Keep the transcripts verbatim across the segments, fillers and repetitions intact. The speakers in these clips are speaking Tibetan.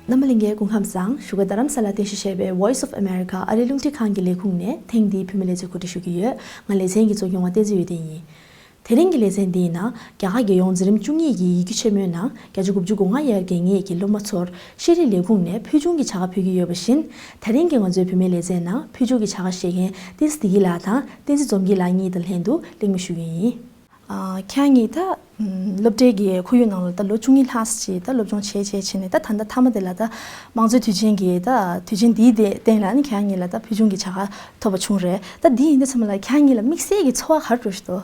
རྣམ་པ་ལྷན་རྒྱས་སྐུ་ཁམས་བཟང་། བཞུགས་སྒར་རྡ་རམ་ས་ལར་རྟེན་གཞི་བྱས་པའི་Voice of America ཨ་རིའི་རླུང་འཕྲིན་ཁང་གི་ལས་ཁུངས་ནས་ཐེངས་འདིའི་བོད་མི་ལེ་ཚན་གོ་སྒྲིག་ཞུ་གི་ཡོད། ང་ལེ་ཚན་གྱི་གཙོ་སྐྱོང་བ་བསྟན་འཛིན་འོད་ལྡན་ཡིན། དེ་རིང་གི་ལེ་ཚན་འདིའི་ནང་རྒྱ་གར་རྒྱལ་ཡོངས་འཛིན་རིམ་བཅུ་གཉིས་ཀྱི་ཡི་གེ་ཆེན་མོའི་ནང་བརྒྱ་ཆ་དགུ་བཅུ་གོ་ལྔ་ཡར་རྒྱས་མཁན་གྱི་སློབ་མ་ཚོར་ཤེས་རིག་ལས་ཁུངས་ནས་ཕུལ་བྱུང་གི་བྱ་དགའ་ཕུལ་གྱི་ཡོད་པ་བཞིན། དེ་རིང་གི་ང་ཚོའི་བོད་མི་ལེ་ཚན་ནང་ཕུལ་བྱུང་གི་བྱ་དགའ་བཞེས་མཁན་བསྟན་འཛིན་བདེ་སྐྱིད་ལགས་དང་བསྟན་འཛིན་འཛོམས་སྐྱིད་ལགས་གཉིས་དང་ལྷན་དུ་གླེང་མོལ་ཞུ་གི་ཡིན། ཨ། ཁྱེད་རང་གཉིས་ད་ཨམ་སློབ་གྲྭའི་གི་ཁོར་ཡུག་ནང་ལ་ད་ལོ་བཅུ་གཉིས་ལྷག་ཙམ་ཅིག་ད་སློབ་སྦྱོང་བྱས་བྱས་བྱས་ནས་ད་ད་ལྟ་མཐའ་མ་དེ་ལ་ད་དམངས་གཙོའི་དུས་ཆེན་གྱི་ད་དུས་ཆེན་འདིའི་སྟེ་སྟེང་ལ་ནི་ཁྱེད་རང་གཉིས་ལ་ད་ཕུལ་བྱུང་གི་བྱ་དགའ་ཐོབ་པ་བྱུང་རེད། ད་འདི་ཡིན་དུས་ཙམ་ལ་ཁྱེད་རང་གཉིས་ལ་དམིགས་བསལ་གྱི་ཚོར་བ་ག་རེ་འདྲ་ཞིག་འདུག་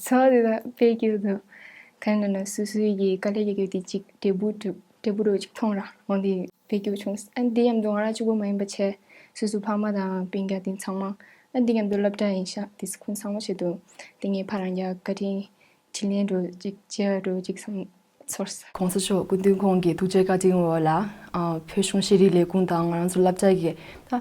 ཚོར་བ་དེ་ད་དཔེ་སྐྱིད་པོ་འདུག་གང་ཡིན་ལབ་ན་སོ་སོའི་གི་དཀའ་ལས་རྒྱག་རྒྱུ་དེ་ཅིག་འབྲས་བུ་འགྲུབ་འབྲས་བུ་འདྲ་བོ་ཅིག་མཐོང་ར། འོ་འདི་དཔེ་སྐྱིད་པོ་བྱུང་། ཨ་འདི་མཉམ་དུ་ང་རང་གཅིག་པོ་མ་ཡིན་པ་བྱས་སོ་སོའི་ཕ་མ་དང་སྤུན་ཀྱག་དེ་ཚང་མ། ཨ་འདི་མཉམ་དུ་སློབ་གྲྭ་ཡིན་ཤག་དེ་ཚོ་ཁོང་ཚང་མ་ཆེད་དུ་དེ་ངས་ཕར་རང་རྒྱ་བཀའ་དྲིན་དྲིན་ལན་འདྲ་བོ་ཅིག་བྱས་པ་འདྲ་བོ་ཅིག་བསམ་ཚོར་སོང་། གོང་ས་མཆོག་སྐུ་མདུན་ཁོང་གི་ཐུགས་རྗེ་བཀའ་དྲིན་འོག་ལ་ཨ་བོད་གཞུང་ཤེས་རིག་ལས་ཁུངས་དང་ང་རང་ཚོ་སློབ་གྲྭ་གི་ད་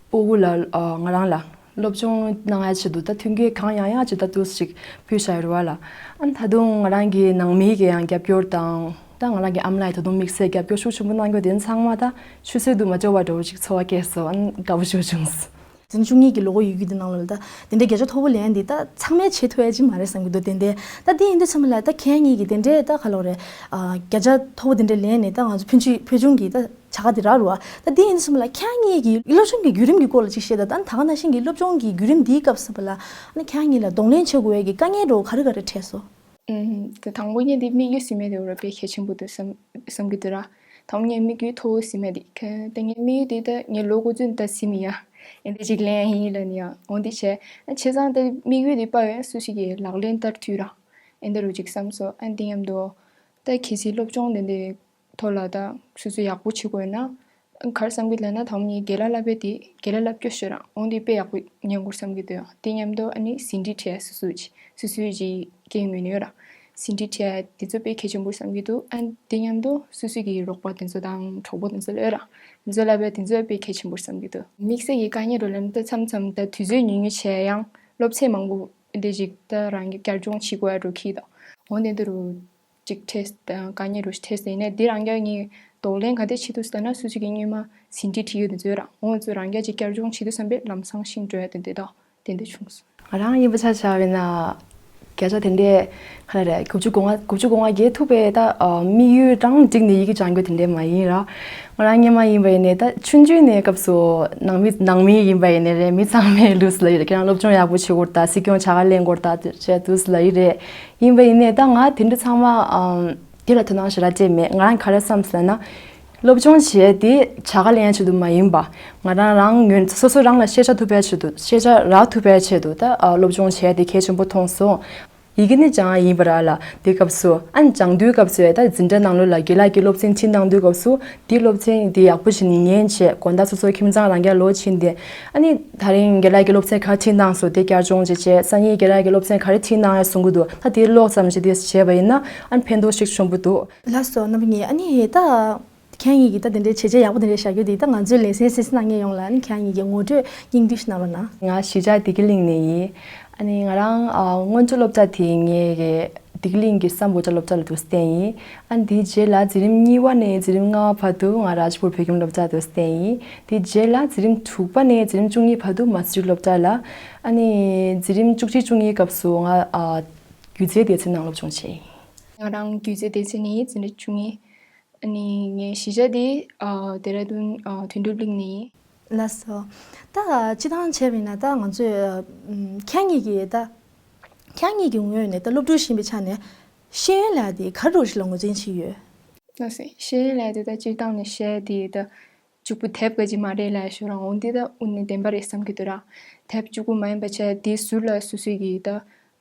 སྤུ་གུ་ལ་ཨ་ང་རང་ལ་སློབ་སྦྱོང་གནང་ཡ་ཆེད་དུ་ད་མཐུན་རྐྱེན་གང་ཡང་ཡང་ཅིག་ད་འདུག་ཅིག་ཕུལ་བཞག་ཡོད་རེད་བ་ལ། ཨ་ད་དུང་ང་རང་གི་ནང་མིའི་གི་ཡང་རྒྱབ་སྐྱོར་དང་ད་ང་རང་གི་ཨ་མ་ལགས་ད་དུང་དམིགས་བསལ་རྒྱབ་སྐྱོར་ཤུགས་ཆེན་པོ་གནང་རྒྱུ་དེ་ཚང་མ་ད་ཆུད་ཟོས་དུ་མ་འཇོག་པ་འདྲ་བོ་ཅིག་ཚོར་བ་སྐྱེས་སོང་། ཨ་དགའ་པོ་ཞེ་པོ་བྱུང་སོང་། འཛིན་བཅུ་གཉིས་ཀྱི་ལོ་འཁོར་ཡོད་རྒྱུ་དེ་ནང་ལ་ད་དེ་འདྲའི་བརྒྱ་ཆ་མཐོ་པོ་ལེན་དེ་ད་ཚང་མས་བྱེད་ཐུབ་ཡ་ཅིག་མ་རེད་བསམ་གྱི་འདུག་དེ་འདྲའི་ད་དེ་ཡིན་དུས་ཚང་མ་ལ་ད་ཁྱེད་གཉིས་ཀྱིས་དེ་འདྲའི་ད་ག་ལབ་རེད། ཨ་བརྒྱ་ཆ་མཐོ་པོ་དེ་འདྲ་ལེན་ནས་ད་ང་ཚོ་ཕུན་ཆད་ཕུལ་བྱུང་གི་ད་བྱ་དགའ་དེ་རག་རུ་བ། ད་དེ་ཡིན་དུས་ཚང་མ་ལ་ཁྱེད་གཉིས་ཀྱི་སློབ་སྦྱོང་གི་བརྒྱུད་རིམ་གྱི་སྐོར་ལ་ཅིག་བཤད་ད། ད་ད་ག་ནང་བཞིན་གྱི་སློབ་སྦྱོང་གི་བརྒྱུད་རིམ་འདིའི་སྐབས་སུ་ལ་ཨ་ནི་ཁྱེད་གཉིས་ལ་གདོང་ལེན་བྱེད་དགོས་ཡ་གི་དཀའ་ངལ་འདྲ་བོ་ག་རེ་ག་རེ་འཕྲད་སོང་། ཨུམ། དེ་དང་པོ་ངས་དེ་དམིགས་ཡུལ་ཟིན་མེད་དེ་འོ་ར་དཔེ་གལ་ཆེན་པོ་འདུག་བསམ་བསམ་གྱི་འདུག་ར། དང་པོ་ངས་དམིགས་ཡུལ་མཐོ་བོ་ཟིན་མེད་དེ་ག་ད་ངའི་དམིགས་ཡུལ་དེ་ད་ངའི་ལོ་འགོ་ཚུན་ད་ཟིན་མི་ཡ། ཨེ་འདི་ཅིག་ལེན་ཡིན་ལ་ནི་ཡ་འོ་འདི་བྱས། ཨ་བྱས་ཙང་ད་དམིགས་ཡུལ་དེ་དཔའ་བའི་སུ་ཞིག་གིས་ལག་ལེན་བསྟར་དུས་ར། ཨེ་འདི་རུ་ཅིག་བསམ་སོང་། ཨ་འདི་མཉམ་དུ་ད་གལ་སྲིད་སློབ་སྦྱོང་དེ་འདི་ཐོག་ལ་ད་སོ་སོ་ཡག་པོ་བྱེད་དགོས་ན། ག་རེ་བསམ་གྱི་ལབ་ན་དང་པོ་ངས་རྒན་ལགས་བསླབ་པའི་དེ་རྒན་ལགས་བསླབ་སྐྱོ་ཤོད་རང་འོང་དེ་དཔེ་ཡག་པོ་ཉན་དགོས་བསམ་གྱི་འདུག་དེ་མཉམ་དུ་ཨ་ནི་ཟིན་བྲིས་བྲིས་སོ་སོ་ཅིག་སོ་སོའི་ཅིག་སྐད་ངོས་ནས་ཡོད་ར། ཟིན་བྲིས་བྲིས་དེ་ཚོ་དཔེ་གལ་ཆེན་པོ་བསམ་གྱི་འདུག་ཨ་དེ་མཉམ་དུ་སོ་སོ་གི་རོགས་པ་དེ་ཚོ་དང་གྲོགས་པོ་དེ་ཚོ་ལ་ཡོད་ར། དེ་ཚོ་བསླབ་པའི་དེ་ཚོ་དཔེ་གལ་ཆེན་པོ་བསམ་གྱི་འདུག་དམིགས་བསལ་གྱི་དཀའ་ངལ་རོ་ལབ་ན་ད་མཚམས་མཚམས་ད་དུས་ཚོད་ཉུང་ཉུང་བྱས་ཡང་སློབ་ཚན་མང་པོ་དེ་ཅིག་ད་རང་གི་བསྐྱར་སྦྱོང་བྱེད་དགོས་ཡ་འགྲོ་གི་འདུག་འོ་དེ་འདི་རུ། ཅིག་འཕྲད་དང་དཀའ་ངལ་རུ་འཕྲད་ཟིན་ནས་འདི་རང་རྒྱལ་ངའི་གདོང་ལེན་ག་དེ་བྱེད་ཐུབ་ཟེར་ན་སུ་ཞིག་གིས་སྔོན་མ་ཟིན་བྲིས་བྲིས་ཡོད་དེ་ཚོའི་རང་འོང་ཚོ་རང་རྒྱལ་ཅིག་བསྐྱར་སྦྱོང་བྱེད་དུས་བསམ་པའི་ལམ་སང་ཤིང་འགྲོ་ཡ་དེ་འདི་དང་དེ་འདི་བྱུང་སོང་། ང་རང་ཡིན་པ་ཆ་བཞག་པ་ཡིན་ན་བརྒྱ་ཆ་དེ་འདྲས་ག་རེ་རེད་དགུ་བཅུ་གོ་ལྔ་དགུ་བཅུ་གོ་ལྔ་བརྒྱད་ཐུག་པའི་ད་དམིགས་ཡུལ་རང་བསྒྲིགས་ནས་ཡི་གེ་སྦྱང་རྒྱུ་དེ་འདྲས་མ་ཡིན་ར། ང་རང་སྔོན་མ་ཡིན་པ་ཡིན་ནས་ད་ཆུང་ཆུང་ནས་སྐབས་སུ་ནང་མི་ནང་མི་ཡིན་པ་ཡིན་ནས་རེད་མི་ཚང་མས་ལུས་ལ་ཡི་རེད་ཁྱེད་རང་སློབ་སྦྱོང་ཡག་པོ་བྱེད་དགོས་ད་སྲིད་སྐྱོང་བྱ་དགའ་ལེན་དགོས་ད་བྱས་དུས་ལ་ཡི་རེད། ཡིན་པ་ཡིན་ནའི་ད་ང་དེ་འདྲ་ཚང་མ་ཨམ་དེ་ལ་དོ་སྣང་ཞེ་དྲག་སྤྲད་མེད། ང་རང་ག་རེ་བསམ་ཟེར་ན། སློབ་སྦྱོང་བྱས་ཏེ་བྱ་དགའ་ལེན་ཆེད་དུ་མ་ཡིན་པ། ང་རང་རང་ངོས་སོ་སོ་རང་ལ་ཤེས་བྱ་ཐོབ་པའི་ཆེད་དུ་ཤེས་བྱ་རག་ཐུབ་པའི་ཆེད་དུ་ད་ཨ་སློབ་སྦྱོང་བྱས་ཏེ་གལ་ཆེན་པོ་མཐོང་སོང་། ཡི་གེ་ནི་སྦྱང་ཡ་ཡིན་པ་ར་ལ་དེ་སྐབས་སུ་ཨ་ནི་སྦྱང་དུས་སྐབས་སུ་ད་འཛིན་གྲྭ་ནང་ལོགས་ལ་དགེ་ལགས་ཀྱི་སློབ་ཚན་ཁྲིད་གནང་དུས་སྐབས་སུ་དེ་སློབ་ཚན་དེ་ཡག་པོ་ཞིག་ཉན་བྱས་དགོང་དག་སོ་སོ་ཁྱིམ་ཚང་རང་རྒྱ་ལོག་ཕྱིན་ཏེ་ཨ་ནི་ད་རིང་དགེ་ལགས་ཀྱི་སློབ་ཚན་ག་རེ་ཁྲིད་གནང་སོང་དེ་བསྐྱར་སྦྱོང་བྱས་བྱས་སང་ཉིན་དགེ་ལགས་ཀྱི་སློབ་ཚན་ག་རེ་ཁྲིད་གནང་ཡ་གསུང་གི་འདུག་ད་དེ་ཀློག་ཙམ་ཞིག་དེ་བྱས་པ་ཡིན་ན་ཨ་ནི་ཕན་ཐོགས་ཤིག་བྱུང་གི་འདུག་ལགས་སོ་རྣམ་པ་གཉིས། ཨ་ནི་ད་ཁྱེད་གཉིས་ཀྱིས་ད་དེ་འདྲའི་བྱས་རྗེས་ཡག་པོ་དེ་འདྲའི་བཞག་རྒྱུ་དེ་ད་ང་ཚོའི་ལེ་ཚན་གསན་གཟིགས་གནང་མཁན་ཡོངས་ལ་ཨ་ནི་ཁྱེད་གཉིས་ཀྱི་ངོ་སྤྲོད་སྙིང་བསྡུས་ཤིག་གནང་རོགས་གནང་། ང་གཞིས་ཆགས་བདེ་སྐྱིད་གླིང་ནས་ཡིན། ཨ་ནི་ང་རང་ཨ་སྔོན་འགྲོ་སློབ་གྲྭ་དེ་ངའི་གི་བདེ་སྐྱིད་གླིང་གི་སམ་བྷོ་ཊ་སློབ་གྲྭ་ལ་དུ་བསྟན་ཡིན། ཨ་ནི་དེའི་རྗེས་ལ་འཛིན་རིམ་གཉིས་པ་ནས་འཛིན་རིམ་ལྔ་པ་བར་དུ་ང་རཱཇ་པུར་བོད་ཁྱིམ་སློབ་གྲྭ་དུ་བསྟན་ཡིན། དེའི་རྗེས་ལ་འཛིན་རིམ་དྲུག་པ་ནས་འཛིན་རིམ་བཅུ་གཉིས་བར་དུ་མ་སི་ཊར་སློབ་གྲྭ་ལ། ཨ་ནི་འཛིན་རིམ་བཅུ་གཅིག་བཅུ་གཉིས་སྐབས་སུ་ང་ཨ་སྒྱུ་རྩལ་སྡེ་ཚན་ནང་སློབ་སྦྱོང་བྱས་ཡིན། ང་རང་སྒྱུ་རྩལ་སྡེ་ཚན་ནས་ཡིན། འཛིན་རིམ་བཅུ་གཉིས། ཨ་ནི་ངའི་གཞིས་ཆགས་དེ་ཨ་ཌེ་ར་ཌུན་ཨ་དོན་གྲུབ་གླིང་ནས་ཡིན། ལགས་སོ། ད་སྤྱིར་བཏང་བྱས་པ་ཡིན་ན་ད་ང་ཚོས་ཨ་ཁྱེད་གཉིས་ཀྱིས་ད་ཁྱེད་གཉིས་ཀྱི་ངོས་ནས་ད་སློབ་ཕྲུག་ཡིན་པའི་ཆ་ནས་ཤེས་ཡོན་ལབ་ཡ་དེ་ག་རེ་འདྲ་ཞིག་ལ་ངོས་འཛིན་བྱེད་ཀྱི་ཡོད། ལགས་སོ། ཤེས་ཡོན་ལབ་ཡ་དེ་ད་སྤྱིར་བཏང་ནས་བཤད་ཡ་དེ་ད་གཅིག་པུ་དེབ་ག་ཅིག་མ་རེད་ལབ་ཡ་ཞོར་འོང་དེ་ད་དངོས་གནས་བདེན་པ་རེད་བསམ་གྱི་འདུག་ར། དེབ་གཅིག་པུ་མ་ཡིན་པ་བྱས་དེའི་ཟུར་ལ་སོ་སོའི་གི་ད་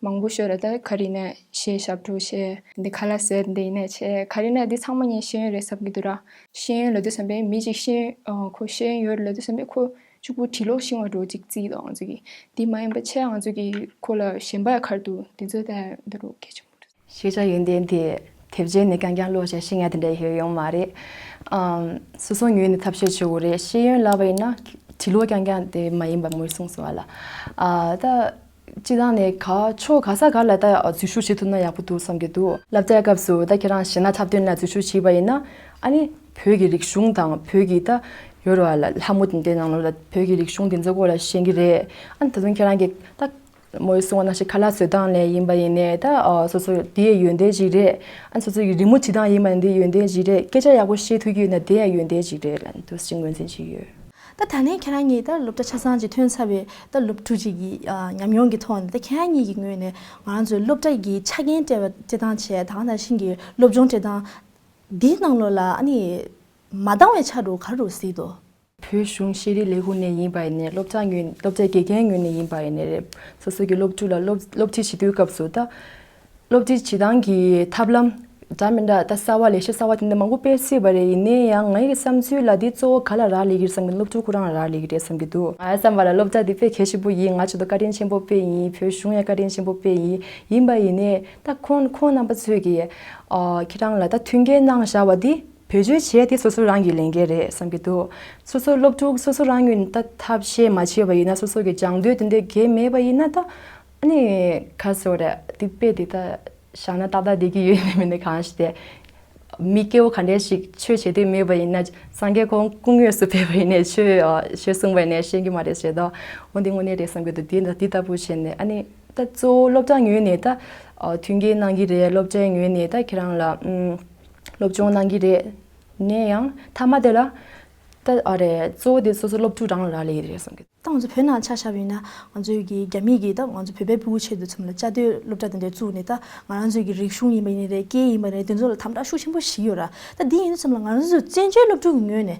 མང་པོ་ཤོད་ར། ད་ག་རེ་ན་གཞས་ཞབས་བྲོ་བྱས་འདི་ཁ་ལག་བཟས་འདི་ཡིན་ན་བྱས་ག་རེ་ན་འདི་ཚང་མ་ངས་ཤེས་ཡོན་རེད་བསམ་གྱི་འདུག་ར། ཤེས་ཡོན་ལབ་དུས་ཙམ་པས་མི་གཅིག་ཤེས་ཡོན་ཨ་ཁོ་ཤེས་ཡོན་ཡོད་ལབ་དུས་ཙམ་པས་ཁོ་གཅིག་པུ་བྲིས་ཀློག་ཤེས་པ་འདྲ་བོ་གཅིག་བརྩིས་འདུག་ང་ཚོ་གིས། འདི་མ་ཡིན་པ་བྱས་ང་ཚོ་གིས་ཁོ་ལ་གཞན་པ་ག་རེ་འདུག་འདི་ཚོ་ད་འདི་རུ་གལ་ཆེན་པོ་རེད། ཤེས་བྱ་ཡོན་ཏན་དེ་དེབ་ཆེན་ནས་རྐྱང་རྐྱང་ཀློག་བྱས་ཤེས་ཡ་དེ་འདྲ་ཡོད་ཡོང་མ་རེད། ཨམ། སོ་སོ་ངོས་ནས་ཐབས་ཤེས་བྱེད་དགོས་རེད། ཤེས་ཡོན་ལབ་པ་ཡིན་ན་བྲིས་ཀློག་རྐྱང་རྐྱང་དེ་མ་ཡིན་པ་མུས་གསུངས་སོང་བ་ལ། ཨ་ད། སྤྱིར་བཏང་ནས་ག་ཕྱོགས་ག་ས་ག་ལ་ད་འཛུལ་ཞུགས་བྱེད་ཐུབ་ན་ཡག་པོ་འདུག་བསམ་གྱི་འདུག་སློབ་གྲྭའི་སྐབས་སུ་ད་ཁྱེད་རང་གཞས་སྣ་འཁྲབ་སྟོན་ལ་འཛུལ་ཞུགས་བྱས་པ་ཡིན་ན་ཨ་ནི་ བོད་ཀྱི་རིག་གཞུང་དང་བོད་ཀྱི་ད་ཡོད་རེད་བ་ལ། ལྷ་མོ་དེ་འདྲའི་ནང་ལོགས་ལ་བོད་ཀྱི་རིག་གཞུང་དེ་ཚོའི་སྐོར་ལ་ཤེས་ཀྱི་རེད། ཨ་ནི་ད་དུང་ཁྱེད་རང་གིས་ད་མོས་གསུངས་པ་ནང་བཞིན་ཁ་ལག་བཟོ་སྟངས་ལ་ཡིན་པ་ཡིན་ནའི་ད་ཨ་སོ་སོ་དེ་ཡང་ཡོན་ཏན་ཅིག་རེད། ཨ་ནི་སོ་སོ་ཡི་རི་མོ་བྲིས་སྟངས་ཡིན་པ་ཡིན་དེ་ཡོན་ཏན་ཅིག་རེད། སྐད་ཆ་ཡག་པོ་བཤད་ཐུབ་ཀྱི་ཡོད་ན་དེ་ཡང་ཡོན་ཏན་ཅིག་རེད་ལབ་ནས་འདུག་སེ་ངོས་འཛིན་བྱེད་ཀྱི་ཡོད། ད་ད་ལན་ཁྱེད་རང་གཉིས་ད་སློབ་གྲྭ་ཆ་ཚང་ཅིག་ཐོན་ཚར་བའི་ད་སློབ་ཕྲུག་ཅིག་གི་ཨ་ཉམས་མྱོང་གི་ཐོག་ནས། ད་ཁྱེད་རང་གཉིས་ཀྱི་ངོས་ནས་ང་རང་ཚོའི་སློབ་གྲྭ་གི་ཆ་རྐྱེན་སྤྲད་པ་སྤྲད་སྟངས་བྱས། ད་ག་ནང་བཞིན་གྱི་སློབ་སྦྱོང་སྤྲད་སྟངས་འདིའི་ནང་ལོགས་ལ་ཨ་ནི་མ་འདང་བའི་ཆ་འདྲ་ག་རེ་གཟིགས་འདུག་བོད་གཞུང་ཤེས་རིག་ལས་ཁུངས་ནས་ཡིན་པ་ཡིན་ནའི་སློབ་གྲྭ་ངོས་སློབ་གྲྭའི་དགེ་རྒན་ངོས་ནས་ཡིན་པ་ཡིན་ནའི་རེད། སོ་སོ་གི་སློབ་ཕྲུག་ལ་སློབ་སློབ་ཁྲིད་བྱེད་དུས་སྐབས་སུ་ད་སློབ་ཁྲིད་བྱེད་སྟངས་ཀྱི་ཐབས་ལམ་འདྲ་མི་འདྲ་ད་གསར་བ་ལས་གཞི་གསར་བ་དེ་འདྲ་མང་པོ་སྤེལ་སྲིད་པ་རེད། ཡིན་ནའི་ཡང་ངའི་བསམ་ཚུལ་ལ་དེ་གཙོ་བོ་ག་ལ་རག་ལས་ཀྱི་རེད་བསམ་གི། སློབ་ཕྲུག་ཁོ་རང་ལ་རག་ལས་ཀྱི་རེད་བསམ་གི་འདུག་ངའི་བསམ་པ་ལ་སློབ་གྲྭ་འདི་དཔེ་གལ་ཆེན་པོ་ཡིན། ང་ཆེད་དུ་བཀའ་དྲིན་ཆེན་པོ་དཔེ་ཡིན། བོད་གཞུང་ཡང་བཀའ་དྲིན་ཆེན་པོ་དཔེ་ཡིན། ཡིན་པ་ཡིན་ནའི་ད་ཁོང་ཁོང་རྣམ་པ་ཚོས་ཀྱིས་ཨ་ཁྱེད་རང་ལ་ད་མཐུན་རྐྱེན་གནང་བཞག་པ་འདི་བེད་སྤྱོད་བྱས་ཏེ་སོ་སོ་རང་གི་ལས་འགན་རེད་བསམ་གྱི་འདུག་སོ་སོ་སློབ་ཕྲུག་སོ་སོ་རང་ངོས་ནས་ད་ཐབས་ཤེས་མ་བྱས་པ་ཡིན་ན། སོ་སོ་གི་སྦྱང་འདོད་དེ་འདྲ་གང་ཡང་མེད་པ་ཡིན་ན། ད་ཨ་ནི་ག་ཟེར་བ་རེད། འདི་དཔེ་འདི་ད་བཞག་ན་ཏག་ཏག་བསྡད་ཀྱི་ཡོད་མེད་མིན་ནི་གང་ཤེས་ཏེ། མི་སྐྱེ་བོ་ག་འདྲས་ཞིག་ཆོས་བྱེད་འདོད་མེད་པ་ཡིན་ན། སངས་རྒྱས་ཁོང་སྐུ་དངོས་སུ་ཕེབས་པ་ཡིན་ནའི་ཆོས་ཨ་ཆོས་གསུངས་པ་ཡིན་ནའི་ཤེས་ཀྱི་མ་རེད་ཟེར་དོ། འོ་འདི་དངོས་གནས་རེད་བསམ་གྱི་འདུག་འདི་འདི་ལྟ་བུ་བྱས་ནས་ཨ་ནི་ད་གཙོ་བོ་སློབ་གྲྭ་ངོས་ནས་ད་ཨ་མཐུན་རྐྱེན་གནང་གི་རེད། སློབ་གྲྭའི་ངོས་ནས་ད་ཁྱེད་རང་ལ་ཨུམ། སློབ་སྦྱོང་གནང་གི་རེད། ནས་ཡང་མཐའ་མ་དེ་ལ་ད་ཨ་རེ་གཙོ་བོ་དེ་སོ་སོ་སློབ་ཕྲུག་རང་ལ་རག་ལས་ཀྱི་རེད་བསམ་གི། ད་ང་ཚོ་བོད་ནང་ཆ་བཞག་པ་ཡིན་ན། ང་ཚོའི་གི་རྒྱ་མིས་གི་ད་ང་ཚོ་བོད་པའི་ཕྲུ་གུ་ཆེད་དུ་ཚང་མ་ལ་བཅའ་སྡོད་སློབ་གྲྭ་དེ་འདྲ་བཙུགས་ནས། ད་ང་རང་ཚོའི་གི་རིག་གཞུང་ཡིན་པ་ཡིན་ནའི་རེད། སྐད་ཡིན་པ་ཡིན་ནའི་རེད། དེ་ཚོ་ལ་དམ་དྲག་ཤུགས་ཆེན་པོ་ཞིག་ཡོད་ར། ད་འདི་ཡིན་དུས་ཙམ་ལ་ང་རང་ཚོ་བཙན་བྱོལ་སློབ་ཕྲུག་གི་ངོས་ནས།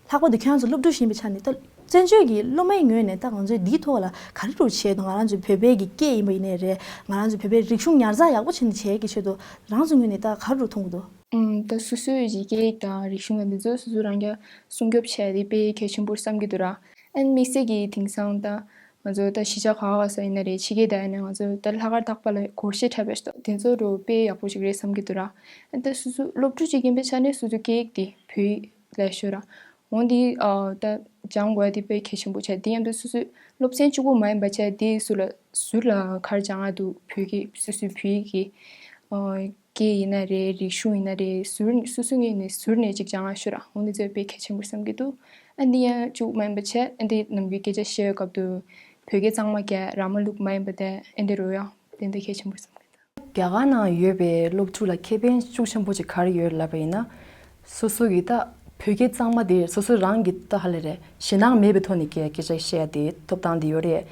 ལྷག་པར་དུ་ཁྱེད་རང་ཚོ་སློབ་ཕྲུག་ཡིན་པའི་ཆ་ནས། ད་བཙན་བྱོལ་གྱི་སློབ་མའི་ངོས་ནས་ད་ང་ཚོས་འདིའི་ཐོག་ལ་ག་རེ་འདྲ་བྱས་འདུག་ང་རང་ཚོའི་བོད་པའི་གི་སྐད་ཡིན་པ་ཡིན་ནའི་རེད། ང་རང་ཚོའི་བོད་པའི་རིག་གཞུང་ཉར་ཚགས་ཡག་པོ་བྱས་ནས་བྱེད་ཀྱི་ཆེད་དུ་རང་ཚོའི་ངོས་ནས་ད་ག་རེ་འདྲ་མཐོང་གི་འདུག་ཨུམ། ད་སོ་སོའི་ཡི་གེ་དང་རིག་གཞུང་དང་འདི་ཚོ་སོ་སོ་རང་རྐྱ་སྲུང་སྐྱོབ་བྱས་ཏེ་དཔེ་གལ་ཆེན་པོ་བསམ་གྱི་འདུག་ར། ཨན་དམིགས་བསལ་གྱིས་དེང་སང་ད་ང་ཚོ་ད་གཞིས་ཆགས་ག་ག་ས་ཡིན་ན་རེད། ཕྱི་རྒྱལ་ད་ཡིན་ན་ང་ཚོ་ད་ལྷག་དཀར་རྟག་པར་ལ་སྒོར་གཞས་འཁྲབ་པ་ཞིག་དང་། དེ་ཚོ་རུ་དཔེ་ཡག་པོ་ཞིག་རེད་བསམ་གྱི་འདུག་ར། ཨན་ད་སོ་སོ་སློབ་ཕྲུག་ཅིག་ཡིན་པའི་ཆ་ནས་སོ་སོའི་སྐད་ཡིག་དེ་བོད་ཡིག་ལ་ཤོད་ར། འོན་ཏེ་ཨ་ད་སྦྱང་དགོས་ཡ་དེ་དཔེ་གལ་ཆེན་པོ་ཆགས། དེ་མཉམ་དུ་སོ་སོའི་སློབ་ཚན་གཅིག་པོ་མ་ཡིན་པ་བྱས་དེ་སུ་ལ་ཟུར་ལ་ག་རེ་སྦྱང་ཡ་འདུག་བོད་སྐད་སོ་སོའི་བོད་ཡིག་གི་ཨ་སྐད་ཡིན་ན་རེད། རིག་གཞུང་ཡིན་ན་རེད། ཟུར་སོ་སོ་ངོས་ནས་ཟུར་ནས་ཅིག་སྦྱང་ཡ་ཤོད་ར། འོ་འདི་ཚོ་དཔེ་གལ་ཆེན་པོ་བསམ་གྱི་འདུག་ཨ་འདི་ཡང་གཅིག་པོ་མ་ཡིན་པ་བྱས། ཨ་འདི་ནམ་རྒྱུན་སྐད་ཆ་བཤད་ཡོད་སྐབས་དུ་བོད་སྐད་གཙང་མ་རྒྱག་ར་མ་ལུག་མ་ཡིན་པ་དེ་ཨ་འདི་རུ་ཡང་དེ་འདྲ་གལ་ཆེན་པོ་བསམ་གྱི་འདུག་རྒྱ་གར་ནང་ཡོད་པའི་སློབ་ཕྲུག་ལ་ཁེ་ཕན་ཤུགས་ཆེན་པོ་ཅིག་ག་རེ་ཡོད་ལབ་པ་ཡིན་ན། སོ་སོ་གི་ད་བོད་སྐད་གཙང་མ་དེ་སོ་སོ་རང་གི་ད་ཧ་ལས་རེད། ཞེད་སྣང་མེད་པའི་ཐོག་ནས་སྐད་སྐད་ཆ་བཤད་ཡ་དེ་ཐོབ་ཐང་དེ་ཡོད་རེད།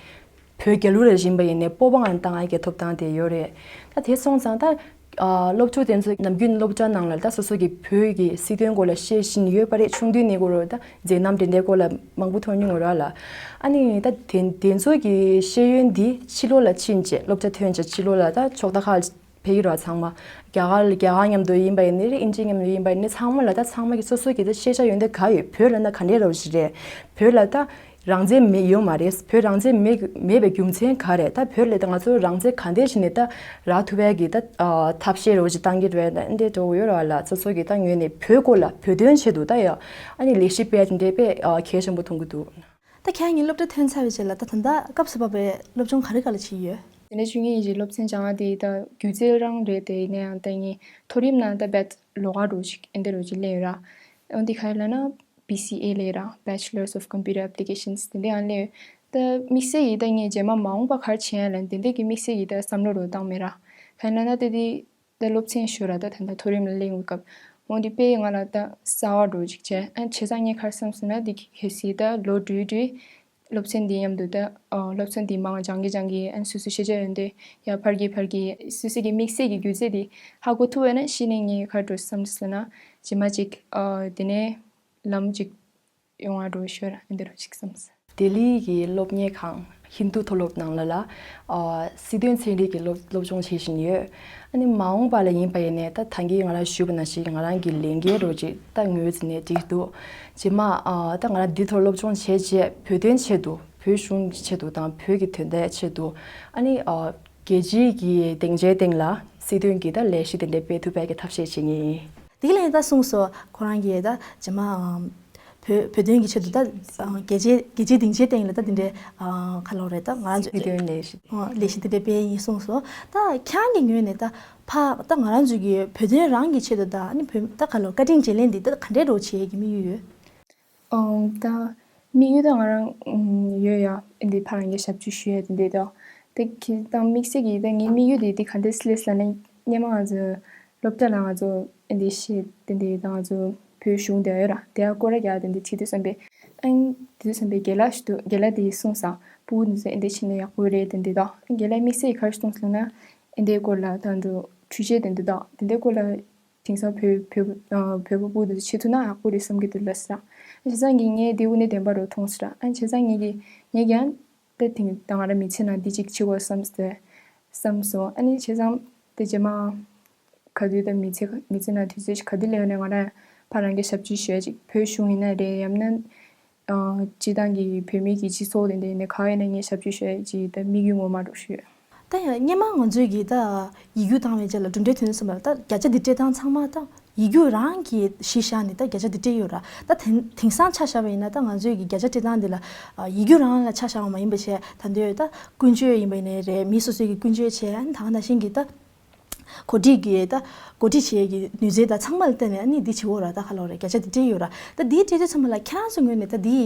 བོད་རྒྱལ་གླུ་རེ་བཞིན་པ་ཡིན་ནའི་སྤོབས་པ་ངང་བཏང་ཡ་གི་ཐོབ་ཐང་དེ་ཡོད་རེད། ད་དེ་སོང་ཙང་ད་ཨ་སློབ་ཕྲུག་དེ་ཚོ་ནམ་རྒྱུན་སློབ་གྲྭ་ནང་ལ་ད་སོ་སོ་གི་བོད་ཀྱི་སྲིད་དོན་སྐོར་ལ་བཤད་བཞིན་ཡོད་པ་རེད། ཆུང་དུས་ནས་འགོ་རུ་ད་མཛད་རྣམ་དེ་འདྲའི་སྐོར་ལ་མང་པོ་མཐོང་མྱོང་ཡོད་ར་ལ། ཨ་ནི་ད་དེ་དེ་ཚོ་གི་ཤེས་ཡོན་འདི་ཕྱི་ལོགས་ལ་ཕྱིན་རྗེས། སློབ་གྲྭ་ཐོན་རྗེས་ཕྱི་ལོགས་ལ་ད་ཕྱོགས་མཐའ་ཁག་ཕེབས་ཀྱི་རེད་ཚང་མ། རྒྱ་གར་རྒྱ་གར་མཉམ་དུ་ཡིན་པ་ཡིན་ནའི་རེད། ཨིན་ཇི་མཉམ་དུ་ཡིན་པ་ཡིན་ནའི་ཚང་མ་ལ་ད་ཚང་མ་གི་སོ་སོ་གི་ད་ཤེས་བྱ་ཡོན་ཏན་ག་ཡོད། བོད་ལབ་ན་ག་འདྲའི་རོ་ཞིག་རེད། བོད་ལ་ད་རང་བཙན་མེད་ཡོད་མ་རེད། བོད་རང་བཙན་མེད་མེད་པའི་རྒྱུ་མཚན་ག་རེད། ད་བོད་ལ་ད་ང་ཚོ་རང་བཙན་ག་འདྲས་བྱས་ནས་ད་རག་ཐུབ་པའི་གི་ད་ཨ་ཐབས་ཤེས་རོ་ཞིག་བཏང་གི་རེད། ད་འདི་འདྲ་བོ་ཡོད་ར་ལ། སོ་སོ་གི་ད་ངོས་ནས་བོད་སྐོར་ལ་བོད་དོན་ཆེད་དུ་ད་ཡ་ཨ་ནི་ལས་གཞི་སྤེལ་དེ་འདྲས་དཔེ་ཨ་གལ་ཆེན་པོ་མཐོང་གི་འདུག་ད་ཁྱེད་རང་གཉིས་སློབ་གྲྭ་ཐོན་ཚར་བའི་རྗེས་ལ་ད་ད་ལྟ་སྐབས་སུ་བབས་པའི་སློབ་སྦྱོང་ག་རེ་ག་ལ་བྱས་ཡོད། དེ་ནས་ཆུང་ངུའི་ཡིན་གྱི་སློབ་ཚན་སྦྱང་བ་དེ་ད་སྒྱུ་རྩལ་རང་རེད། དེ་ཡིན་ན་ཡང་ད་ངས་མཐོ་རིམ་ནང་ད་བེད་ལོགས་ཀ་འགྲོ་ཅིག་ཨེ་འདི་རུ་ཅིག་ལེན་ཡོད་ར། འོན་ཏེ་ག་རེ་ལབ་ན་བི་སི་ཨེ་ལེན་ར། Bachelors of Computer Applications དེ་འདྲ་ཡང་ལེན་ཡོད། ད་དམིགས་བསལ་གྱི་ད་ངས་རྗེས་མ་མ་འོངས་པ་ག་རེ་བྱེད་ཡ་ལབ་དེ་འདྲ་གི་དམིགས་བསལ་གྱི་ད་བསམ་བློ་རུ་བཏང་མེད་ར། ག་རེ་ལབ་ན་ད་དེ་ད་སློབ་ཚན་ཞུ་ར་ད་ད་ད་མཐོ་རིམ་ལ་སླེབས་སྐབས། འོན་ཏེ་དཔེ་ང་ལ་ད་གསར་བ་འདྲ་ཅིག་བྱས། ཨ་བྱས་ཙང་ངས་ག་རེ་བསམ་སོང་ན་འདི་གལ་སྲིད་ད་ལོ་དྲུག་དྲུག་སློབ་ཚན་འདི་མཉམ་དུ་ད་ཨ་སློབ་ཚན་འདི་མང་སྦྱང་གི་སྦྱང་གི་ཨ་སོ་སོའི་ཤེས་བྱ་ཡོན་ཏན་ཡར་འཕར་གི་འཕར་གི། སོ་སོ་གི་དམིགས་བསལ་གྱི་སྒྱུ་རྩལ་འདི་ཧ་གོ་ཐུབ་པ་ན་གཞི་ནས་ངས་ག་རེ་འདྲ་བསམ་སོང་ན་རྗེས་མ་ཅིག་ཨ་དེ་ནས་ལམ་ཅིག་ཡོང་བ་འདྲ་ཤོད་ར་ཨ་འདི་རུ་ཅིག་བསམ་སོང་། ལྡི་ལི་གི་སློབ་གཉེར་ཁང་ཧིན་རྡུ་མཐོ་སློབ་ནང་ལ་ལ་ཨ་སྲིད་དོན་ཚན་རིག་གི་སློབ་སློབ་སྦྱོང་བྱེད་བཞིན་ཡོད། ཨ་ནི་མ་འོངས་པ་ལ་ཡིན་པ་ཡིན་ནའི་ད་ད་གིན་ང་རང་ཞུས་པ་ནང་བཞིན་ང་རང་གི་ལས་འགན་རོ་ཅིག་ད་ངོས་འཛིན་ནས་བསྒྲིགས་འདུག་རྗེས་མ་ཨ་ད་ང་རང་འདི་ཐོག་སློབ་སྦྱོང་བྱས་རྗེས་བོད་དོན་ཆེད་དུ། བོད་གཞུང་ཆེད་དུ་དང་བོད་ཀྱི་དོན་དག་ཆེད་དུ། ཨ་ནི་ཨ་རྒྱལ་སྤྱིའི་གི་སྡིངས་ཆའི་སྟེང་ལ་སྲིད་དོན་གྱི་ད་ལས་གཞི་དེ་འདྲ་སྤེལ་ཐུབ་པའི་གི་ཐབས་ཤེས་བྱེད་ངེས་ཡིན། དེ་ག་ལ་ཡིན་ད་གསུངས་སོ། ཁོ་རང་གིས་ད་རྗེས་མ་ཨམ་བོད་བོད་དོན་གྱི་ཆེད་དུ་ད་ཨ་རྒྱལ་སྤྱི་རྒྱལ་སྤྱིའི་སྡིངས་ཆའི་སྟེང་ལ་ད་དེ་འདྲའི་ཨ་ག་ལབ་རེད། ད་ང་རང་ཚོའི་སྲིད་དོན་ལས་གཞི། ཨ་ལས་གཞི་དེ་འདྲ་སྤེལ་ཡིན་གསུངས་སོ། ད་ཁྱེད་རང་གི་ངོས་ནས་ད་ ཕ་ད་ང་རང་ཚོའི་གི་བོད་དོན་རང་གི་ཆེད་དུ་ད་ཨ་ནི་བོད་ད་ག་ལོ་བཀའ་དྲིན་བརྗེ་ལེན་འདི་ད་ག་འདྲའི་འགྲོ་བྱེད་ཀྱི་དམིགས་ཡུལ་ཡོད། ཨོ་ད་དམིགས་ཡུལ་ད་ང་རང་ཡོད་ཡ། ཨེ་འདི་ཕ་རང་གི་ཞབས་ཕྱི་ཞུ་ཡ་དེ་འདི་ད་དེ་གི་ད་དམིགས་བསལ་གྱི་ད་ངའི་དམིགས་ཡུལ་དེ་དེ་ག་འདྲ་སླེབས་ལབ་ན་སྔོན་མ་ང་ཚོ་སློབ་གྲྭ་ལ་ང་ཚོ་ཨེ་འདི་ཤེས་དེ་འདི་ད་ང་ཚོ་བོད་གཞུང་དེ་ཡོད་ར་དེ་ཡ་སྐོར་ར་རྒྱག་དེ་འདི་ཁྲིད་དུས་བསམ་པས། ཨང་དེ་དུས་བསམ་པས་རྒན་ལགས་ཞིག་འདུག་རྒན་ལགས་དེ་གསུངས་སོང་། སྤུ་གུ་འདི་ཚོ་ཨེ་འདི་བྱས་ན་ཡག་པོ་རེད་དེ་འདི་ད་རྒན་ལགས་དམིགས་བསལ་གྱི་ག་རེ་གསུངས་སོང་ན་ཨེ་འདི་སྐོར་ལ་ད་འགྲོ་འཕྲུལ་ཆས་དེ་འདི་ད་དེ་འདི་སྐོར་ལ་དེང་སང་བོད་བོད་བོད་པ་སྤུ་གུ་དེ་ཚོ་ཁྲིད་ཐུབ་ན་ཡག་པོ་རེད་བསམ་གྱི་འདུག་ལབ་སོང་། བྱས་ཙང་གི་ངས་དེ་དངོས་གནས་བདེན་པ་རུ་མཐོང་སོང་ར། ཨ་བྱས་ཙང་ངས་ཀྱི་ངས་ཀྱང་ད་དེང་ད་ང་རང་མི་ཚེ་ནང་འདི་གཅིག་བྱེད་དགོས་བསམ་སྟེ་བསམ་སོང་། ཨ་ནི་བྱས་ཙང་དེ་རྗེས་མ་ག་དུས་ད་མི་ཚེ་མི་ཚེ་ནང་དུས་ཚོད་ག་དུས་སླེབས་ནས་ང་རང་ཕ་རང་གི་ཞབས་ཕྱི་ཞུ་ཡ་ཅིག་བོད་གཞུང་ཡིན་ན་རེད། ཡང་ན་སྤྱི་བཏང་གི་བོད་མི་གི་སྤྱི་ཚོགས་དེ་འདྲ་ཡིན་ན་ག་ཡིན་ན་ངས་ཞབས་ཕྱི་ཞུ་ཡ་ཅིག་ད་དམིགས་ཡུལ་ངོ་མ་རུ་ཞུ་ཡོད། ད་ཡང་སྔོན་མ་ང་ཚོས་ཀྱི་ད་ཡིག་རྒྱུགས་བཏང་བའི་རྗེས་ལ་གྲུབ་འབྲས་ཐོན་ནས་སོང་བ་ལ་ད་བརྒྱ་ཆ་འདི་སྤྲད་སྟངས་ཚང་མ་ད་ཡིག་རྒྱུགས་རང་གི་གཞི་བཞག་ནས་ད་བརྒྱ་ཆ་འདི་སྤྲད་ཡོད་ར། ད་དེང་དེང་སང་ཆ་བཞག་པ་ཡིན་ན་ད་ང་ཚོས་ཀྱི་བརྒྱ་ཆ་སྤྲད་སྟངས་འདི་ལ་ཡིག་རྒྱུགས་རང་ལ་ཆ་བཞག་པ་མ་ཡིན་པ་བྱས་ད་འདོད་ད་ཀུན་སྤྱོད་ཡིན་པ་ཡིན་ནའི་རེད། མི་སོ་སོའི་གི་ཀུན་སྤྱོད་བྱས་ཨ་ནི་ད་ག་ནང་བཞིན་གྱི་ད་གོ་སྒྲིག་གི་ད་གོ་སྒྲིག་བྱེད་ཀྱི་ནུས་རྩལ་ད་ཚང་མ་ལ་བརྟེན་ནས་ཨ་ནི་འདི་བྱེད་འོ་ར། ད་ག་ལོ་རེད་བརྒྱ་ཆ་འདི་སྤྲད་ཡོད་ར། ད་འདི་སྤྲད་དུས་ཚང་མ་ལ་ཁྱེད་རང་ཚོ་ངོས་ནས་ད་འདི་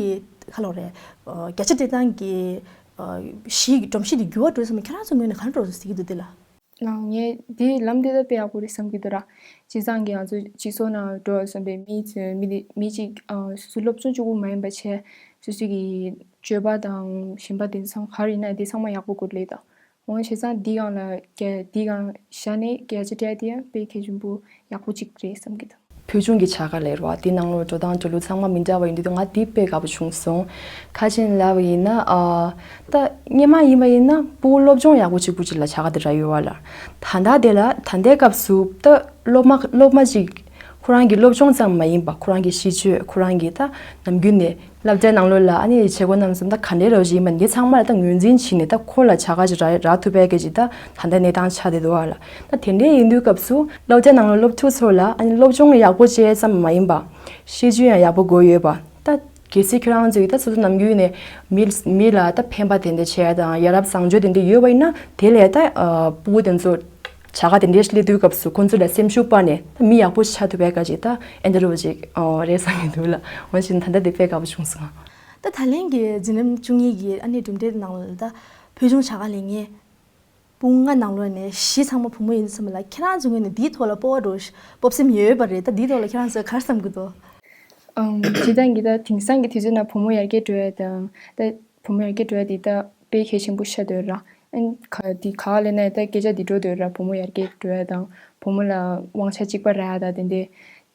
ག་ལོ་རེད་བརྒྱ་ཆ་སྤྲད་སྟངས་ཀྱི་གཞི་སྒྲོམ་གཞི་དེ་འགྱུར་བ་འགྲོ་སོང་ན་ཁྱེད་རང་ཚོ་ངོས་ནས་ག་རེ་འགྲོ་སོང་ཟེར་གྱི་འདུག་དེ་ལ། ལགས་ངས་དེའི་ལམ་དེ་ད་དཔེ་ཡག་པོ་རེད་བསམ་གྱི་འདུག་ར། བྱས་ཙང་གི་ང་ཚོ་སྤྱི་ཚོགས་ནང་འགྲོ་བསམ་པའི་མི་ཚོས་མི་དེ་མི་གཅིག་སོ་སོ་སློབ་སྦྱོང་གཅིག་པུ་མ་ཡིན་པ་བྱས་སོ་སོ་གི་སྤྱོད་པ་དང་ཞེན་པ་དེ་ཚང་ག་རེ་ཡིན་ན་དེ་ཚང་མ་ཡག་པོ་དགོས་ལེ་ད། འོ་བྱས་ཙང་འདི་སྒང་ལ་རྒྱ་འདི་སྒང་བཞག་ནས་བརྒྱ་ཆ་སྤྲད་དེ་ཡང་དཔེ་གལ་ཆེན་པོ་ཡག་པོ་གཅིག་རེད་བསམ་གྱི་འདུག་བོད་ལྗོངས་ཀྱི་བྱ་དགའ་ལས་རོགས་དེ་ནང་ལོགས་འགྲོ་སྟངས་འགྲོ་ལུགས་ཚང་མ་མི་འདྲ་བ་ཡིན་དུས་ང་དེ་དཔེ་དགའ་པོ་བྱུང་སོང་། ཁ་ཆེན་ལབ་པ་ཡིན་ན་ཨ་ད་སྔོན་མ་ཡིན་པ་ཡིན་ན་སྤུ་གུ་སློབ་སྦྱོང་ཡག་པོ་གཅིག་པུ་གཅིག་ལ་བྱ་དགའ་དེ་རག་ཡོད་བ་ལ། ད་ལྟ་དེ་ལ་ད་ལྟའི་སྐབས་སུ་ད་སློབ་མ་སློབ་མ་གཅིག་ཁོ་རང་གི་སློབ་སྦྱོང་ཙམ་མ་ཡིན་པ་ཁོ་རང་གི་གཤིས་སྤྱོད་ཁོ་རང་གི་ད་ནམ་རྒྱུན་ནས་སློབ་གྲྭའི་ནང་ལོགས་ལ་ཨ་ནི་བྱེད་སྒོ་རྣམས་སུ་ད་ག་འདྲའི་རོགས་ཞིག་ཡིན་པ་འདི་ཚང་མ་ལ་ད་ངོས་འཛིན་བྱས་ནས་ད་ཁོ་ལ་བྱ་དགའ་ཞིག་རག་རག་ཐུབ་པའི་སྐད་ཅིག་ད་ད་ལྟ་གནས་སྟངས་ཆགས་བསྡད་འདུག་བ་ལ། ད་དེ་འདྲའི་ཡིན་དུས་སྐབས་སུ་སློབ་གྲྭའི་ནང་ལོགས་སློབ་ཕྲུག་ཚོ་ལ་ཨ་ནི་སློབ་སྦྱོང་ཡག་པོ་བྱས་ཙམ་མ་ཡིན་པ་ཤེས་ཚུལ་ཡང་ཡག་པོ་དགོས་ཡོད་པ། ད་གལ་སྲིད་ཁྱོད་རང་ཚོས་ད་སོ་སོ་ནམ་རྒྱུན་ནས་མི་མི་ལ་ད་ཕན་པ་དེ་འདྲ་བྱས་དང་ཡ་རབས་བཟང་སྤྱོད་དེ་འདྲ་ཡོད་པ་ཡིན་ན་དེ་ལས་ད་སྤུ་གུ་དེ་ཚོ་བྱ་དགའ་དེ་འདྲའི་སླེབས་དུས་སྐབས་སུ་ཁོང་ཚོ་ལ་སེམས་ཤུགས་སྤར་ནས་ད་མི་ཡག་པོ་ཆགས་ཐུབ་པའི་སྐད་ཅིག་ད་ཨེ་འདྲ་བོ་ཅིག་རེད་བསམ་གྱི་འདུག་ལ། འོན་ཀྱང་ད་ལྟ་དེ་དཔེ་དགའ་པོ་བྱུང་སོང་། ད་ད་ལན་གྱི་འཛིན་རིམ་བཅུ་གཉིས་ཀྱི་ཨ་ནི་གྲུབ་འབྲས་ནང་ལ་ད་བོད་ལྗོངས་བྱ་དགའ་ལེན་མཁན་སྤུན་ལྔ་ནང་ལོགས་ནས་བཞི་ཚང་མ་བུ་མོ་ཡིན་ཙམ་ལ་ཁྱེད་རང་ཚོ་ངོས་ནས་འདིའི་ཐོག་ལ་སྤོབས་པ་འདྲ་སྤོབས་སེམས་ཡོད་པ་རེད། ད་འདིའི་ཐོག་ལ་ཁྱེད་རང་ཚོས་ག་རེ་བསམ་གྱི་འདུག་ཨང་། སྤྱིར་བཏང་གི་ད་དེང་སང་གི་དུས་ཚོད་ནང་བུ་མོ་ཡར་རྒྱས་འགྲོ་ཡ་དང་ད་བུ་མོ་ཡར་རྒྱས་འགྲོ་ཡ་དེ་ད་དཔེ་གལ་ཆེན་པོ་ཤ་དོད་ར། ཨན་ག་དེ་ག་ལས་ན་ད་སྐད་ཆ་འདི་འགྲོ་དོད་ར། བུ་མོ་ཡར་རྒྱས་འགྲོ་ཡ་དང་བུ་མོ་ལ་དབང་ཆ་གཅིག་པ་རག་ཡ་ད་དེ་འདྲ་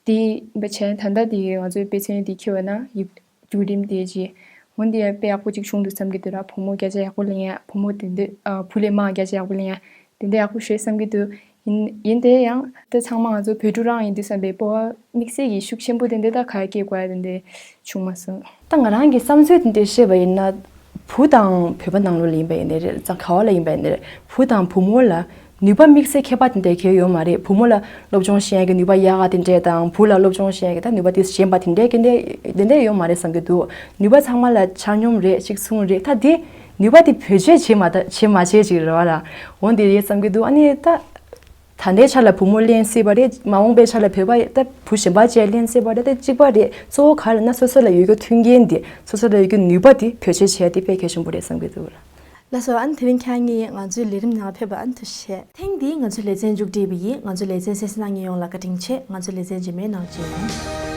དེ་འབའ་ཆེན་ད་ད་དེ་ང་ཚོའི་དཔེ་མཚོན་དེ་འཁྱེར་བ་ན་ཡིབ་བརྒྱུད་རིམ་དེ་རྗེས་འོན་ཏེ་དཔེ་ཡག་པོ་ཅིག་བྱུང་འདུག་བསམ་གྱི་འདུག་ར། བུ་མོ་སྐད་ཆ་ཡག་པོ་གླེང་ཡ་བུ་མོ་དེ་འདྲ་ཨ་བུ་ལས་མང་སྐད་ཆ་ཡག་པོ་གླེང་ཡ་དེ་འདྲ་ཡག་པོ་ཤོད་བསམ་གྱི་འདུག་ཡིན་ཡིན་དེ་ཡང་ད་ཚང་མ་ང་ཚོ་བོད་ཕྲུག་རང་ཡིན་དུས་བསམ་པའི་སྤོབས་པ་དམིགས་བསལ་གྱི་ཤུགས་ཆེན་པོ་དེ་འདྲ་ད་ག་སྐྱེ་དགོས་ཡ་དེ་འདྲ་བྱུང་མ་སོང་། ད་ང་རང་གི་བསམ་ཚུལ་དེ་འདྲ་བཤད་པ་ཡིན་ན་བུ་དང་བོད་པ་ནང་ལོགས་ལ་ཡིན་པ་ཡིན་ནའི་རེད། ཙང་ག་བ་ལ་ཡིན་པ་ཡིན་ནའི་རེད། བུ་དང་བུ་མོ་ལ་ནུས་པ་དམིགས་བསལ་ཁྱད་པར་དེ་འདྲ་གང་ཡང་ཡོད་མ་རེད། བུ་མོ་ལ་སློབ་སྦྱོང་ཤེས་ཡ་གི་ནུས་པ་ཡག་ག་དེ་འདྲས་དང་བུ་ལ་སློབ་སྦྱོང་ཤེས་ཡ་གི་ད་ནུས་པ་དེ་ཞན་པ་དེ་འདྲས་གི་འདྲས་དེ་འདྲས་ཡོད་མ་རེད་བསམ་གྱི་འདུག་ནུས་པ་ཚང་མ་ལ་ཆ་སྙོམས་རེད། གཅིག་མཚུངས་རེད། ད་དེ་ནུས་པ་དེ་བེད་སྤྱོད་བྱེད་མ་ད་བྱེད་མ་བྱེད་ཅིག་རེད་བ་ལ། འོན་ཏེ་རེད་བསམ་གྱི་འདུག་ཨ་ནི་ད་ད་ལྟའི་ཆ་ལ་བུ་མོ་ལེན་སྲིད་པ་རེད། མ་འོངས་པའི་ཆ་ལ་བོད་པ་ད་བུ་གཞན་པ་བཅས་ལེན་སྲིད་པ་རེད། ད་གཅིག་པ་རེད། གཙོ་བོ་ག་རེ་ན་སོ་སོ་ལ་ཡོད་རྒྱུ་མཐུན་རྐྱེན་དེ་སོ་སོ་ལ་ཡོད་རྒྱུ་ནུས་པ་དེ་བེད་སྤྱོད་བྱེད་ཡ་དེ་དཔེ་གལ་ཆེན་པོ་རེད་བསམ་གྱི་འདུག་ལགས་སོ། ཨ་ནི་དེ་རིང་ཁྱེད་གཉིས་ང་ཚོའི་ལས་རིམ་ནང་ཕེབས་པ་ཨ་ནི་ཐུགས་རྗེ་ཆེ། ཐེངས་འདིའི་ང་ཚོའི་ལེ་ཚན་མཇུག་སྒྲིལ་བ་ཡིན། ང་ཚོའི་ལེ་ཚན་གསན་གཟིགས་གནང་མཁན་ཡོངས་ལ་བཀའ་དྲིན་ཆེ། ང་ཚོའི་ལེ་ཚན་རྗེས་མའི་ནང་མཇལ་ཡོང་།